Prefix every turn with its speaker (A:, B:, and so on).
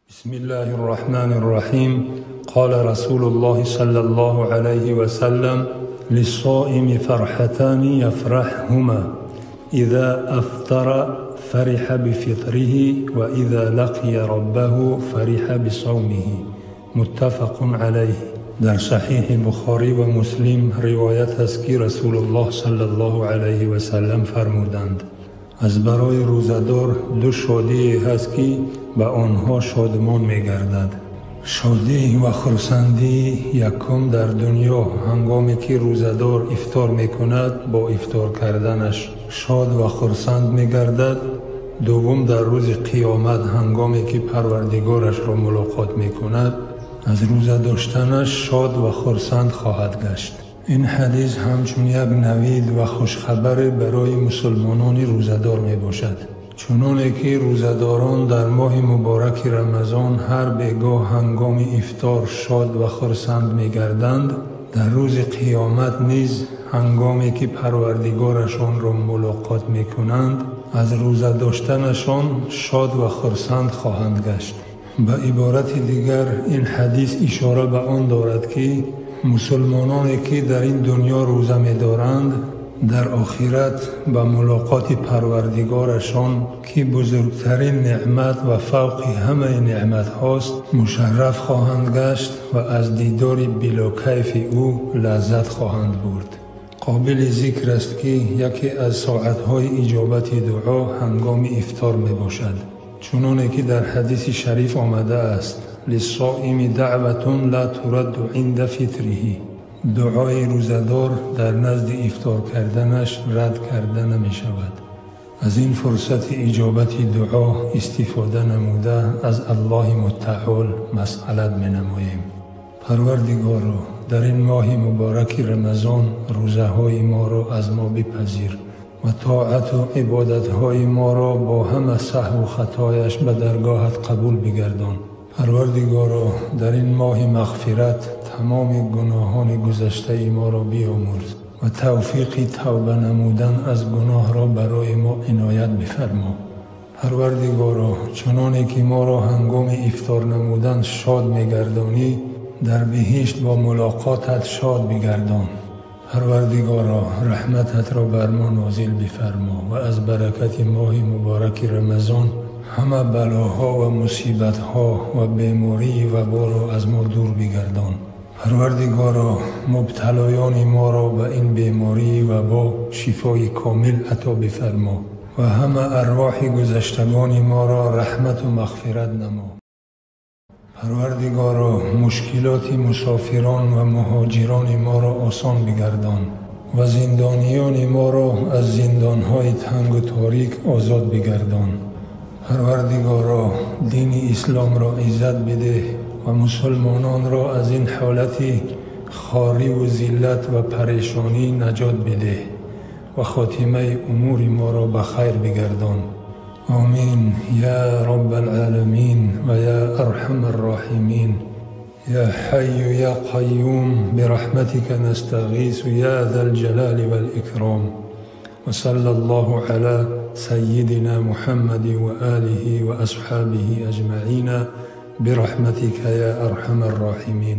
A: بسم الله الرحمن الرحيم. قال رسول الله صلى الله عليه وسلم: للصائم فرحتان يفرحهما، إذا أفطر فرح بفطره، وإذا لقي ربه فرح بصومه. متفق عليه. در صحیح بخاری و مسلم روایت است که رسول الله صلی الله علیه و سلم فرمودند: از برای روزه‌دار دو شادی هست که به آنها شادمان می‌گردد. شادی و خرسندی یکم در دنیا هنگامی که روزه‌دار افطار می‌کند، با افطار کردنش شاد و خرسند می‌گردد. دوم در روز قیامت هنگامی که پروردگارش را ملاقات می‌کند، از روزه داشتنش شاد و خرسند خواهد گشت. این حدیث همچون یک نوید و خوشخبر برای مسلمانان روزه‌دار می باشد. چنانه که روزه‌داران در ماه مبارک رمضان هر بیگاه هنگام افطار شاد و خرسند می گردند، در روز قیامت نیز هنگامی که پروردگارشان را ملاقات می کنند، از روزه داشتنشان شاد و خرسند خواهند گشت. به عبارت دیگر این حدیث اشاره به آن دارد که مسلمانانی که در این دنیا روزه می‌دارند، در آخرت به ملاقات پروردگارشان که بزرگترین نعمت و فوق همه نعمت هاست مشرف خواهند گشت و از دیدار بلا کیف او لذت خواهند برد. قابل ذکر است که یکی از ساعت‌های اجابت دعا هنگام افطار می‌باشد، چنانه که در حدیث شریف آمده است: للصائم دعوة لا ترد عند فطره. دعای روزه‌دار در نزد افطار کردنش رد کرده نمی شود. از این فرصت اجابت دعا استفاده نموده از الله متعال مسئلت می نماییم. پروردگارا، در این ماه مبارک رمضان روزه های ما را از ما بپذیر و طاعت و عبادت‌های ما را با همه سهو و خطایش به درگاهت قبول بگردان. پروردگارا، در این ماه مغفرت تمام گناهان گذشته ما را بیامرز و توفیق توبه نمودن از گناه را برای ما عنایت بفرما. پروردگارا، چنانه که ما را هنگام افطار نمودن شاد می‌گردانی، در بهشت با ملاقاتت شاد بگردان. پروردگارا، رحمتت را بر ما نازل بفرما و از برکت ماه مبارک رمضان همه بلاها و مصیبتها و بیماری و وبا را از ما دور بگردان. پروردگارا، مبتلایان ما را به این بیماری و وبا شفای کامل عطا بفرما و همه ارواح گذشتگان ما را رحمت و مغفرت نما. پروردگارا، مشکلات مسافران و مهاجران ما را آسان بگردان و زندانیان ما را از زندانهای تنگ و تاریک آزاد بگردان. پروردگارا، دین اسلام را عزت بده و مسلمانان را از این حالت خواری و ذلت و پریشانی نجات بده و خاتمه امور ما را به خیر بگردان. آمین یا رب العالمین و یا ارحم الراحمین. یا حی یا قیوم برحمتك نستغیث یا ذا الجلال والإکرام. وصلى الله على سيدنا محمد وآله وأصحابه أجمعين برحمتك يا أرحم الراحمين.